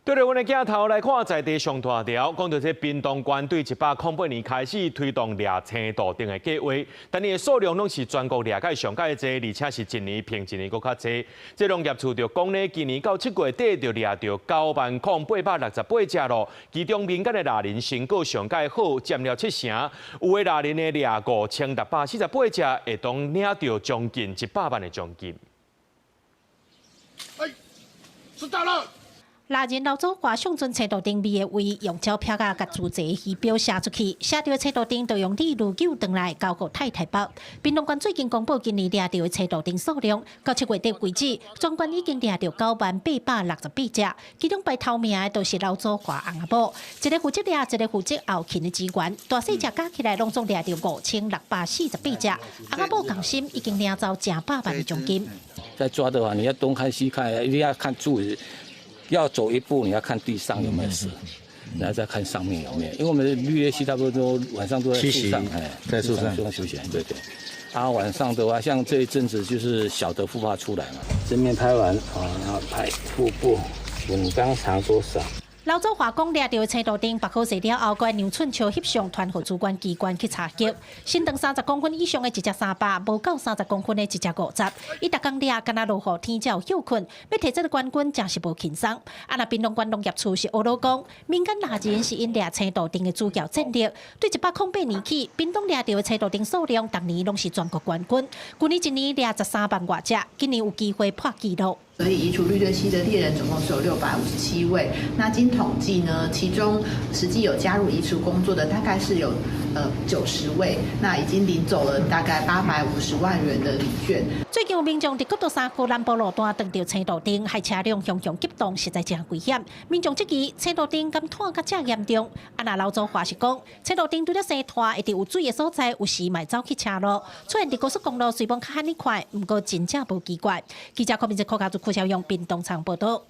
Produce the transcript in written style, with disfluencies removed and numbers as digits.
對著阮的鏡頭來看，在地上大條，講著這屏東縣對108年開始推動掠青杜鵑的計畫，但伊的數量攏是全國掠甲上蓋濟，而且是一年比一年閣較濟。這農業處就講呢，今年到7月底就掠著90,868隻囉，其中民間的獵人成果上蓋好，佔了七成，有的獵人呢掠5648隻，會當領著將近100萬的獎金。哎，是到了。獵人劉祖華上陣青杜鵑覓的位，用鳥拍仔共自製魚標射出去，射著青杜鵑就用鯉魚救轉來交予太太包。屏東縣最近公布今年掠著的青杜鵑數量，到7月底為止，全縣已經掠著90,868隻，其中排頭名的就是劉祖華翁仔某，一个負責掠，一个負責後勤的支援，大細隻加起來攏總掠著5648隻，翁仔某仝心已經領走成百萬的獎金。在抓的話，你要東看西看，一定要看注意。要走一步，你要看地上有沒有蛇，然後再看上面有沒有。因為我們的綠鬣蜥差不多晚上都在樹上，哎，在樹上休息。對對。啊，晚上的話，像這一陣子就是小的孵化出來嘛。正面拍完啊，然後拍腹部，吻肛長多少？劉祖華講，掠著青杜鵑縛好勢了後，閣量寸尺翕相，傳予主管機關去查核。身長30公分以上的一隻300，無夠30公分的一隻50。伊逐工掠，敢若落雨天才有歇睏，欲提這个冠軍真是無輕鬆。啊，若屏東縣農業處是呵咾講，民間獵人是𪜶掠青杜鵑的主要戰力。對108年起，屏東掠著的青杜鵑數量，逐年攏是全國冠軍。舊年一年掠13萬外隻，今年有機會破紀錄。所以移除綠鬣蜥的獵人總共是有657位。那經統計呢，其中實際有加入移除工作的大概是有90位，那已經領走了大概850萬元的禮券。最近有民眾佇國道三號南部路段撞著青杜鵑，害車輛雄雄急動，實在真危險。民眾質疑青杜鵑敢湠甲遮嚴重？啊，若劉祖華是講，青杜鵑除了生湠，會佇有水的所在，有時嘛會走去車路。出現佇高速公路雖罔較罕呢快，毋過真正無奇怪。記者柯明哲、柯家族、柯小勇，屏東場報道。